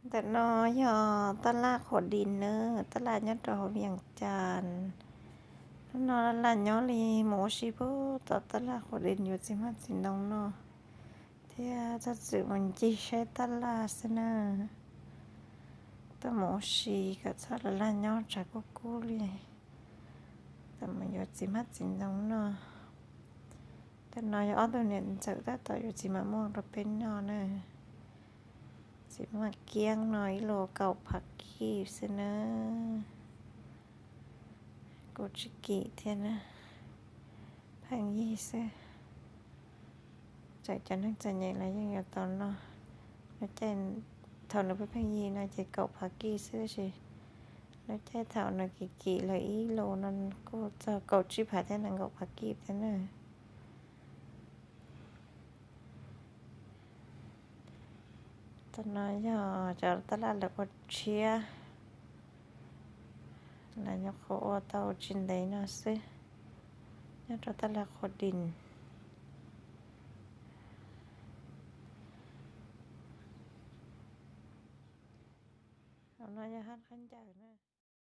Ntawm no yog taj laj Qhuas Dis na, taj laj nyob rau hauv Vias Cas. Hnub no laj laj nyob li, mus ua si puag tom taj laj Qhuas Dis yuav txiv hmab txiv ntoo noj thiab txhob txwm mus ncig saib taj laj xwb na. Tuaj mus ua si kom txhob laj laj nyob tshav kub kub li, txhob mus yuav txiv hmab txiv ntoo noj. Ntawm no yog ob tug niam ntxawm tab tom yuav txiv mam muaj rau peb noj na. Txiv mam kiab no ib lus kaum phav kij xwb na. Kuj tsis kim thiab na, pheej yig xwb. Txawm cov neeg txom nyem los yeej yuav tau noj. Lub caij thaum nws pheej pheej yig no ces kaum phav kij xwb tab sis lub caij thaum nws kim kim lawm ib lus no kuj txog kaum tsib phav thiab nees nkaum phav kij thiab na. Tam no yog cov taj laj lawv ua tshiab, lawv nyuam qhuav ua tau tsis ntev no xwb, nyob rau taj laj Qhuas Dis. Hauv no yog hab khaub ncaws na.